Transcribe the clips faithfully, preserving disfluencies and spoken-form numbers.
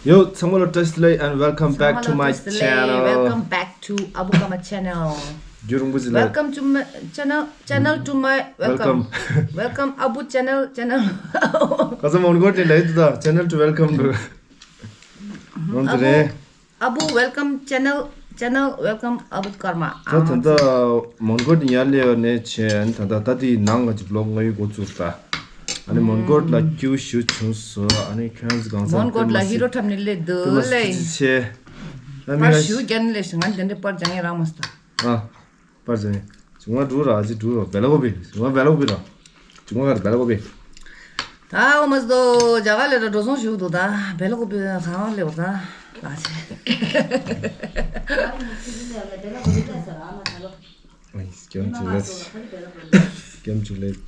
ཡོ། ཚང་མ་ལ་བཀྲ་ཤིས་བདེ་ལེགས། and welcome back to my channel. Welcome back to Abu Kama channel. རྒྱུ་རིང་པོ་ཞིག་ལ། Welcome to my channel, channel to my welcome. Welcome Abu channel, channel. ཁ་སང་མོན་གྷོ་དེ་ལ་ཡིད་དུ་ད་channel to welcome to. ནང་དུ་རེད། Abu welcome channel, channel welcome Abu Karma. ད་ད་ལྟ་མོན་གྷོ་དེ་ཡར་སླེབས་ནས་བྱས་ད་ད་ད་དེའི་ནང་ང་ཅིག་vlog་ང་ཡོད་འགོ་བཙུགས་ད། ཨ་ནི་མོན་གྷོ་ལ་སྐྱིད་པོ་ཞེ་པོ་བྱུང་སོང་། ཨ་ནི་ཁྱོད་ཚོ་གང་ས་མོན་གྷོ་ལ་ཧི་རོ་འཁྲབ་ནི་ལས་འདུག་ལས། ཆེ། ཨ་མི་པར་ཞུ་རྒྱན་ལས་ང་དེ་འདྲའི་པར་སྦྱང་ཡ་རག་མ་སོང་། ཨ། པར་ཟེར་ནས། ཇུང་བ་འགྲུ་ར་ཨ་ཅི་འགྲུ་ར་བེ་ལ་གོ་བི། ཇུང་བ་བེ་ལ་གོ་བི་ར། ཇུང་བ་གར་བེ་ལ་གོ་བི། ད་འོ་མ་སོ་རྒྱ་གར་ལས་ར་འགྲོ་སོང་ཞུ་འདུག་ད་བེ་ལ་གོ་བི་གང་ལས་འོ་ད་ལ་ཆེ། སྐྱམ་ཅིག་ལས། སྐྱམ་ཅིག་ལས།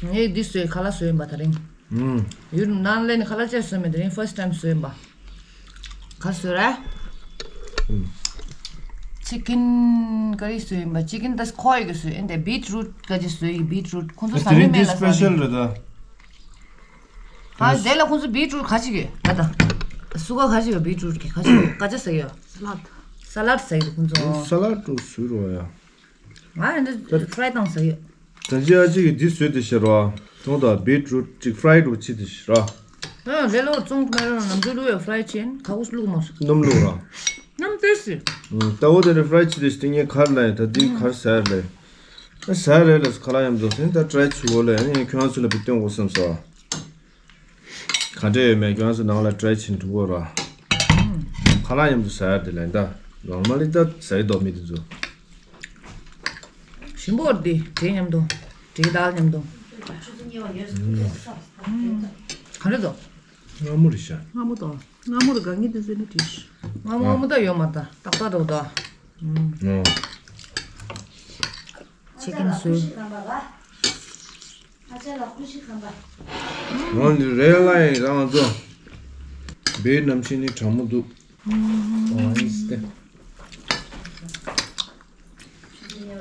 ངས་འདི་བཟོས་ཁ་ལག་བཟོས་ཡིན་པ་ད་རིང་། ཡུལ་ནང་ལས་ནི་ཁ་ལག་ཅེས་བཟོས་མེད། དེ་རིང་first time་བཟོས་ཡིན་པ། ག་བཟོས་ར། ཨུམ། chicken curry་བཟོས་ཡིན་པ། chicken་ད་ཁོ་ཡི་གི་བཟོས་ཨེ་འདི་beetroot་ག་ཅི་བཟོས་ཡི་beetroot་ཁོང་ཚོ་ཟ་དེ་རིང་མི་མེད་འདི་ལ་ཟ་special་རེད་ད། ཨ་དེ་ལ་ཁོང་ཚོ་beetroot་ག་ཅི་གི་ད་ད། སུ་ག་ག་ཅི་གི་beetroot་གི་ག་ཅི་ག་ཅི་ཟ་ཡོད། salad། salad་ཟ་ཡི་ཁོང་ཚོ། salad་བཟོས་རོགས་ཡ། ང་ཡང་འདི་fry་བཏང་ཟེར་ཡོད། ད་ཅི་ཨ་ཅི་གི་འདི་བཟོས་དེ་ཤེས་རོ། ཐོང་དང་beetroot་ཅིག་fry་རུ་ཆི་དེ་ཤེས་རོ། ཨ་ལེ་ལོ་ཙོང་མེ་རོ་ནམ་ཚོད་བླུག་ཡོད་fry་ཆེན་ཁ་ཁུ་བླུག་མ་སོང་། སྣུམ་བླུག་རོ། སྣུམ་ཏོག་ཙམ། ད་འོ་དེ་ནི་fry་ཆི་དེ་ཤེས་ཏེ་ངས་གར་ལ་ཡིན་ད་འདི་གར་ཟེར་ལེ། ཨ་ཟེར་རེ་ལ་ཁ་ལག་མཉམ་དུ་ཟིན་ད་try་ཆུ་བོ་ལ་ཡང་ཁྱོད་ཚོ་ལ་བི་སྟོན་དགོས་བསམ་སོ། ག་འདྲ་ཡོད་མེད་ཁྱོད་ཚོ་ནང་ལ་try་བྱེད་འགྲོ་གོ་ར། ཁ་ལག་མཉམ་དུ་ཟ་ཡ་དེ་ལ་ད་normally་ད་ཟ་ཡི་འདུག་མི་དེ་ཚོ། ཞིམ་པོ་འདི་འབྲས་མཉམ་དུ་འབྲས་དཀར་མཉམ་དུ། ག་རེ་འདུག་མངར་མོ་རེད་ཤག་མངར་མོ་དང་མངར་མོ་རེད་ག་ངེད་དུ་ཟེར་ནི་དྲིས། མངར་མོ་མངར་མོ་ད་ཡོད་མ་རེད་ད་ཏག་ཏག་འདུག་ད། ཨོ། chicken soup། ང་འདི་རེད་ལ་ཡིན་རང་ཚོ། བེའི་གནམ་གཤིས་ནི་གྲང་མོ་འདུག་ཨོ་ཨིས་ཏེ།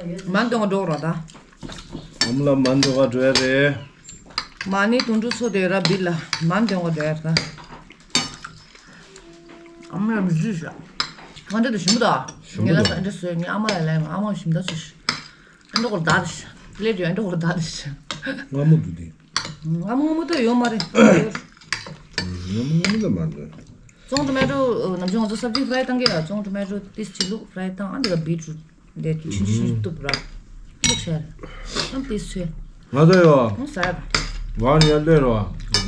མ་འདོང་འགྲོ་རོགས་ད། ཨམ་ལ་མ་འདོང་ག་འགྲོ་ཡ་རེད། མ་ནི་དུང་འབྲུ་ཚོ་དེ་ར་བིད་ལ་མ་འདོང་ག་འགྲོ་ཡ་རེད་ད། ཨམ་ལ་མི་ཞུ་ཤ། ང་འདྲ་དུ་ཞིམ་པོ་ད། ཞིམ་པོ་ངས་ལ་ད། ས་འདྲ་བཟོས་ངས་ཨ་མ་ལ་ལས་ཨ་མ་ཞིམ་ད་ཚོ་ཤི། ཨ་འདྲ་གོར་ད་དུ་ཤི། ལེ་དུ་ཨ་འདྲ་གོར་ད་དུ་ཤི། མངར་མོ་འདུག་དེ། མངར་མོ་མངར་མོ་ད་ཡོད་མ་རེད། མངར་མོ་མངར་མོ་ད་མ་འདུག་ཙོང་ཏོ་མེ་ཏོ་ནམ་རྒྱུན་ང་ཚོ་སབ་ཇི་ཕ་རའི་བཏང་གི་ཡ། ཙོང་ཏོ་མེ་ཏོ་ཏིས་ཅི་བླུགས་ཕ་རའི་བཏང་ཨ་འདི་ག་བིད་རུ་ཊི་འདི་ཆུན་ཆུན་ཆུན་བཏུབ་ར། བླུགས་ཤར། ཨམ་ཏིས་ཚོས། ང་ཚོ་ཡོ། ང་ཟ་ཡ། ང་ནི་ཡར་སླེབས་རོ།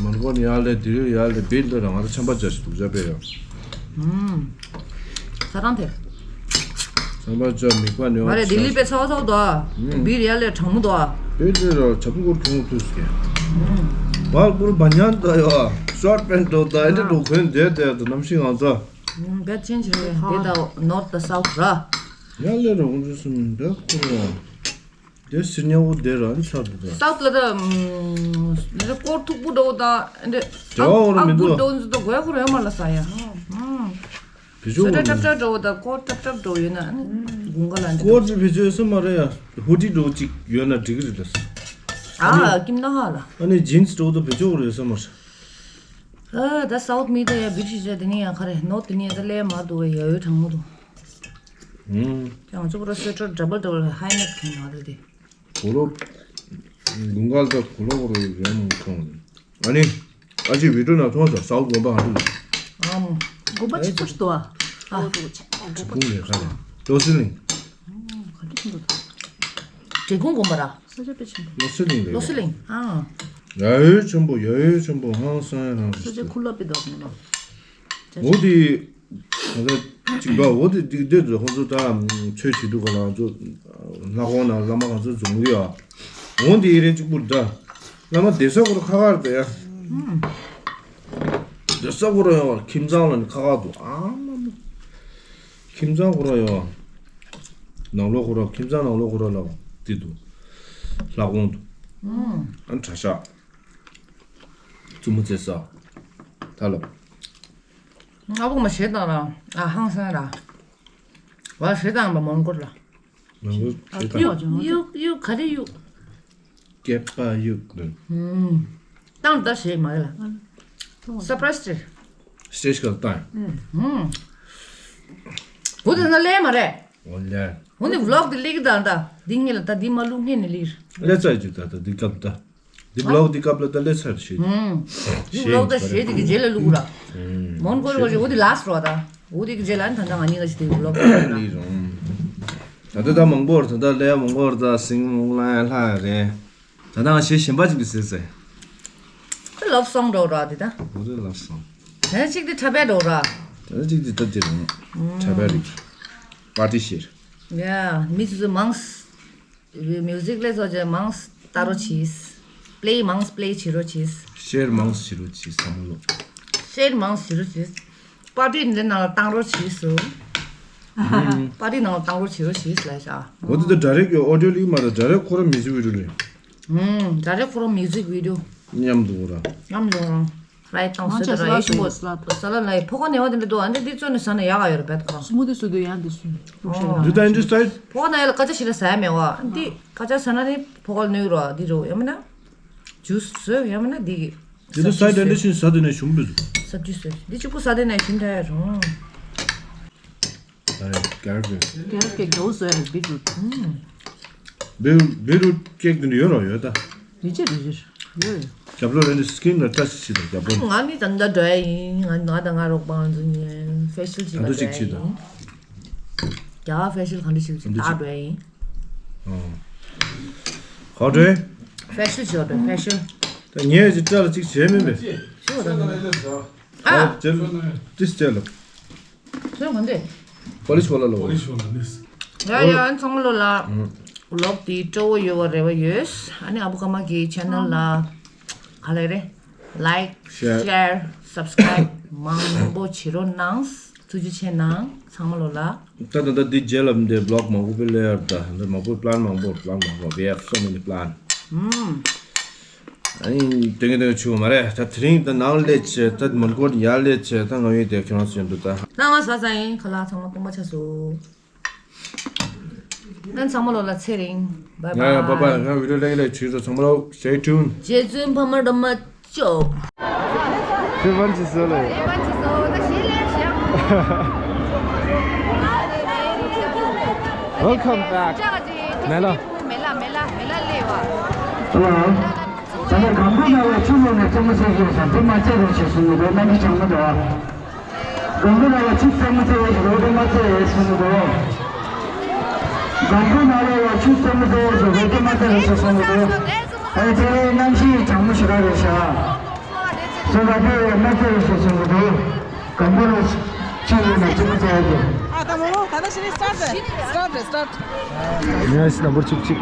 མོན་གྷོ་ནས་ཡར་སླེབས་ལྡི་ལི་ཡར་སླེབས་བིད་སླེབས་ར་ང་ཚོ་ཆམ་པ་ཅག་ཞིག་འདུག་ཅག་པས་ཡོ། ས་རང་དེ། ཆམ་པ་ཅག་མིག་པ་ནས་མ་རེད་ལྡི་ལི་པའི་ཚ་བ་ཚ་བ་དོ། བིད་ཡར་སླེབས་གྲང་མོ་དོ། བིད་སླེབས་རོ་ཆ་བུ་གུར་ཁྱུང་ཐུག་སྐྱེ། བར་གུར་བ་ཉན་དོ་ཡོ། ཤོར་པན་དོ་དོ་ཨེ་འདྲ་དོ་གོན་བསྡད་བསྡད་དོ་གནམ་གཤིས་ང་ཚོ། བེད་ཅན་ཆེ་བས་དེ་དང་ནོར་ཐ་སའུ་ཐ་ར། ཡར་སླེབས་རོ་ཁོང་ཚོ་སུམ་འདྲ་ཁུར་རོ། དེ་སིར་ཉལ་བོ་དེ་རང་ཚར་འདུག་ད། སའུ་ཐ་ལ་ད། ཨ་འདྲ་སྐོར་མཐུག་པོ་འདྲ་བོ་དང་ཨ་འདྲ། རྒྱ་བོ་འོ་ར་ཨ་མི་འདུག་ཨ་འདྲ་བོ་འདྲ་བོ་ཡོད་མ་ལ་ས་ཡ། བེད་སྤྱོད་སོ་འདྲ་འོ་ཊབ་ཊབ་འདྲ་བོ་དང་སྐོར་ཊབ་ཊབ་འདྲ་བོ་ཡོད་ན་ཨ་ནི་དགུན་ཁ་ལ་འདྲ། སྐོར་ཅིག་བེད་སྤྱོད་སོ་མ་རེད་ཡ། ཧུ་ཌི་འདྲ་བོ་ཅིག་ཡོད་ན་འགྲིག་གི་རེད་ད། ཨ་ཀིམ་ན་ཧ་ལ། ཨ་ནི་ཇིན་སི་འདྲ་བོ་དང་བེད་སྤྱོད་འོ་རེད་སོ་མ་རེད། ཨ་ད་སའུ་ཐ་མི་ད་ཡ་བི་ཊི་ཤི་ཤ་དེ་ནི་ཡ་ཁ་རེད་ནོར་ཐ་དེ་ནི་ཡ་ད་ལས་མ་འདུག་བས་ཡ་ཡོད་གྲང་མོ་འདུག་ཨུམ། ཀྱང་ང་ཚོ་པོ་ར་སུ་ཝེ་ཊར་ཌབ་བལ་ཌབ་བལ་ཧའི་ནེག་གི་ནང་རེད་དེ། གོ་ལོ། དགུན་ཁ་ལ་གོ་ལོ་གོ་ལོ་ཡོད་མོ་མཐོང་། ཨ་ནི། ཨ་ཅེ་བི་ཌིའོ་ནང་མཐོང་ས་སའུ་ཐ་དགོན་པ་ག་འདུག་ཨ་མོ། དགོན་པ་ཆེ་ཚོ་ཞིག་འདུག་ཨ། ཨ། བྲེ་སྒོང་ལས་ཁ་ལ། ལོ་སི་གླིང་། ག་འདྲ་ཁྱོད་འདུག་བྲེ་སྒོང་དགོན་པ་ར། ས་ཆ་དཔེ་ཆེན་པོ། ལོ་སི་གླིང་རེད། ལོ་སི་གླིང་། ཨ། ཡ་ཡོད་ཆེན་པོ་ཡ་ཡོད་ཆེན་པོ་ཧང་སང་ཡ་རང་ས་ཆ་ཁུ་ལ་པི་འདུག་ནི་ལ། འོ་དེ། ད་ལྟ་གཅིག་པ་འོ་དེ་འདི་འདི་ཚོ་ཁོང་ཚོ་ད་ཆོས་བྱེད་དུས་ག་ལ་ང་ཚོ་ལྷ་ཁང་ནང་བླ་མ་ག་ཚོད་འཛོམས་ཀྱི་ཡོད། འོ་འདི་ཡི་རེད་གཅིག་པུ་ད་བླ་མ་སྡོད་ས་ཁོ་ར་ཁ་ཁར་ད་ཡ། སྡོད་ས་ཁོ་ར་ཡོད་ཁྱིམ་ཚང་ལ་ནི་ཁ་ཁར་འདུག་ཨ་མ་མ། ཁྱིམ་ཚང་ཁོ་ར་ཡོད། ནང་ལོགས་ཁོ་ར་ཁྱིམ་ཚང་ནང་ལོགས་ཁོ་ར་ལ་འདི་འདུག་ལྷ་ཁང་འདུག་ཨ་གྲྭ་ཤག་བཙུན་མོ་བཙས་ས། ད་ལབ། ཨ་བུ་མ་ཞེས་དང་ར། ཨ་ཧང་སང་ར། བ་ཞེས་དང་བ་མོན་གོར་ལ། མོན་གོར་ཞེས་དང་། གཡུག་གཡུག་ག་རེ་གཡུག་སྐེད་པ་གཡུག་དང་། ཧུམ། བཏང་ད་ཞེས་མ་ལ། སར་པ་རའི་སི་རེད། སི་ཊེ་ཇི་སྒང་ལ་བཏང་། ཧུམ། འོ་དེ་ན་ལས་མ་རེད། འོ་ལས། འོ་ནི་བི་ལོག་དེ་ལིག་དང་ད། འདི་ངེད་ལ་ད་འདི་མ་ལུག་ངེད་ནི་ལིར། ལས་ཚར་རྒྱུ་ད་ད་འདི་སྐབས་ད། འདི་བི་ལོག་འདི་སྐབས་ལ་ད་ལས་ཚར་ཞེས། ཧུམ། འདི་བི་ལོག་ད་ཞེས་དེ་གི་རྗེས་ལ་ལུག་ར། ཧུམ། མོན་གོ་རི་གོ་ཞེས་འོ་དེ་ལ་སི་རོ་ད། འོ་དེ་གི་རྗེས་ལ་ནི་ད་ད་ང་གཉིས་ཀ་ཞིག་དེ་བི་ལོག་ད། ལིར་རུང་། ད་ད་ད་མང་པོ་ར་ད་ད་ལས་མང་པོ་ར་ད་སིང་མོང་ལ་ཡ་ལྷ་རེད། ད་ལྟ་ང་གཞས་གཞན་པ་ཅིག་གི་ཟེར་ཟེར། ཁོ་ལབ་སོང་འགྲོ་ར་དེ་ད། འོ་རེད་ལབ་སོང་། དེ་གཅིག་དེ་འཁྲབ་པའི་འགྲོ་ར། དེ་གཅིག་དེ་ད་དེ་རུང་། འཁྲབ་པའི་རིགས། པར་ཊི་ཤེར། ཡ། མི་ཚོ་ཚོ་མང་། མིའུ་ཟིག་ལས་ཚོ་ཅེ་མང་ལྟ་རོགས་གྱིས། པི་ལེ་མང་པི་ལེ་བྱེད་རོགས་གྱིས། ཤེར་མང་བྱེད་རོགས་གྱིས་བསམ་བློ། ཤེར་མང་བྱེད་རོགས་གྱིས། པར་ཊི་འདི་ནང་ལ་བཏང་རོགས་གྱིས་སུ། པར་ཊི་ནང་ལ་བཏང་རོགས་བྱེད་རོགས་གྱིས་ལབ་བྱ། འོ་དེ་ད་ཌའི་རེག་ཨོ་ཌི་ཡོ་ལིག་མ་རེད། ཌའི་རེག་ཁོ་རང་མིའུ་ཟིག་བི་ཌི་ཡོ་རེད། ཨུམ། ཌའི་རེག་ཁོ་རང་མིའུ་ཟིག་བི་ཌི་ཡོ། མཉམ་དུ་འོ་ར། མཉམ་དུ་འོ་ར། རའི་ཊི་དང་སོ་དེ་ར་ཡེ་ཤིང་བོ། ས་ལ་ལ་ཡི་ཕོ་ཁ་ནས་བ་དེ་འདྲ་འདུག་ཨ་འདི་འདི་བཙོས་ནས་ཟ་ན་ཡག་ག་ཡོད་ར་བེད་ཁོ་རང་། སི་མུ་ཐི་བཟོ་དུས་ཡང་འདི་སུ། འདི་ད་ཨིན་ཇི་སའི་ཌི། ཕོ་ཁ་ན་ཡ་ལ་སྐད་ཆ་ཞིག་ལ་ཟ་ཡ་མེད་བ། འདི་སྐད་ཆ་ཟ་ན་ནི་ཕོ་ཁ་ལ་གནོད་རོ་འདི་རོ་ཡ་མིན་ན། ཇུས་བཟོས་ཡ་མིན་ན་འདི་གི། འདི་ད་སའི་ཌི་འདི་བཞིན་ཟ་དུས་ནས་ཞུམ་པོ་འདུག་སབ་ཇི་བཟོས། འདི་གཅིག་པུ་ཟ་དུས་ནས་ཞུམ་ཐལ་ཡ་རུང་། ཨ་རེ་ཀེ་རོ་ཊི་རེད། ཀེ་རོ་ཊི་ཀེག་འདྲ་བོ་བཟོ་ཡ་རེད་བི་ཊི་རུ་ཊི། བི་རུ་བི་རུ་ཊི་ཀེག་དེ་འདྲ་ཡོད་རོ་ཡོད་ད། རེ་ཆེ་རེ་ཆེ་ཡོད་རེད། རྒྱབ་ལོགས་རེ་འདི་སི་ཀིན་ལ་ཊ་ཆི་བྱེད་དང་རྒྱབ་ལོགས། ང་ནི་ད་ལྟ་འགྲོ་ཡ་ཡིན། ང་ང་དང་ང་རོགས་པ་ང་ཚོ་གཉིས་ཕེ་ཤལ་བྱེད་ག་འགྲོ་ཡ་ཡིན། ག་འདྲ་ཅིག་བྱེད་དང་། རྒྱ་གར་ཕེ་ཤལ་ག་འདྲ་ཞིག་བྱེད། ག་འདྲ་ད་ཅིག་འགྲོ་ཡ་ཡིན། ཨོ། ག་འདྲ། ཕེ་ཤལ་བྱེད་འགྲོ་ཕེ་ཤལ། ད་ངས་ཅིག་སྐྲ་ལ་ཅིག་བྱས་མིན་པས། ཞུ་བ་ད་ང་། ཨ། ཨ་ཅེ་ཏིས་ཅེ་ལ། ཁྱོད་ག་འདྲས། པོ་ལི་ཤི་ཝ་ལ་ལོ། པོ་ལི་ཤི་ཝ་ལ་ནིས། ཡ་ཡ་ཚང་མ་ལོ་ལ། ཨུམ། ཝི་ལོག་དེ་སྤྲོ་བོ་ཡོད་པ་རེ་བ་ཡོད། ཨ་ནི་ཨ་བུ་ཀརྨ་གི་ཆེ་ནལ་ལ་ག་ལེ་རེ། ལའིཀ་ཤེར་སབ་སི་ཀ་རའིབ་མང་པོ་བྱེད་རོགས་གནང་། ཐུགས་རྗེ་ཆེ་གནང་ཚང་མ་ལོ་ལ། ད་ད་ད་འདི་རྗེས་ལ་འདི་བི་ལོག་མང་པོ་སྤེལ་ལེ་ཡར་ད་འདི་མང་པོ་པི་ལན་མང་པོ་པི་ལན་མང་པོ། We have so many plan. ཨུམ། ཨ་ནི་དེ་ག་དེ་ག་ཆུ་མ་རེད། ད་དེ་རིང་ད་ནང་སླེབས་བྱས་ད་མོན་གྷོ་ཡར་སླེབས་བྱས་ད་ང་ཡོད་དེ་ཁྱོད་རང་ཚོ་ཡོད་འདུག་ད། ད་ང་ཟ་ཟ་ཡིན། ཁ་ལག་ཚང་མ་སྐོམ་པ་ཆགས་སོང་། ང་ཚང་མ་ལོ་ལ་ཚེ་རིང་། བའི་ཡ་ཡ་བའི་བའི། བའི། ང་བི་ཌི་ཡོ་ལེགས་ལེགས་བྱུང་སོང་། ཚང་མ་ལོ་stay tuned. རྗེ་བཙུན་འཕགས་མ་དྲ་མ་ཅོབ། དེ་བར་གྱི་སོ་ལེ། Welcome back. མེ་ལ། མེ་ལ་མེ་ལ་ལེ་བ། Hello. ད་ནི་གང་པོ་ན་ལ་ཆུ་ལོ་ནས་ཙེ་མོ་ཟེར་གྱི་ཡོད་ས་འདི་མ་ཚད་རེད་ཅེས་གསུངས་ནས་འདུག་རྣམ་པ་ཚང་མ་འདུག་ཨ། གང་པོ་ན་ལ་ཆུ་ཙེ་མོ་ཟེར་ཡོད་ཞིག་འོ་དེ་མ་ཚད་རེད་གསུངས་ནས་འདུག་གང་པོ་ན་ལ་ལ་ཆུ་ཙེ་མོ་ཟེར་ཡོད་ཞིག་འོ་དེ་མ་ཚད་རེད་ཅེས་གསུངས་ནས་འདུག་ཨ་ནི་དེ་རྣམ་ཤེས་གྲང་མོ་ཞེ་དྲག་རེད་ཤག་སོ་ད་དེ་མ་ཚད་རེད་ཅེས་གསུངས་ནས་འདུག་གང་པོ་ལ་ཆུ་ཡོད་ན་ཙེ་མོ་ཟེར་ཡོད་ཞིག་ཨ་ད་མོ་མོ་ད་ད་ཤི་ནི་སི་ཊར་ཊི་རེད། སི་ཊར་ཊི་རེད། སི་ཊར་ཊི། ཡ་ཡ་ནམ་བར་གཅིག་གཅིག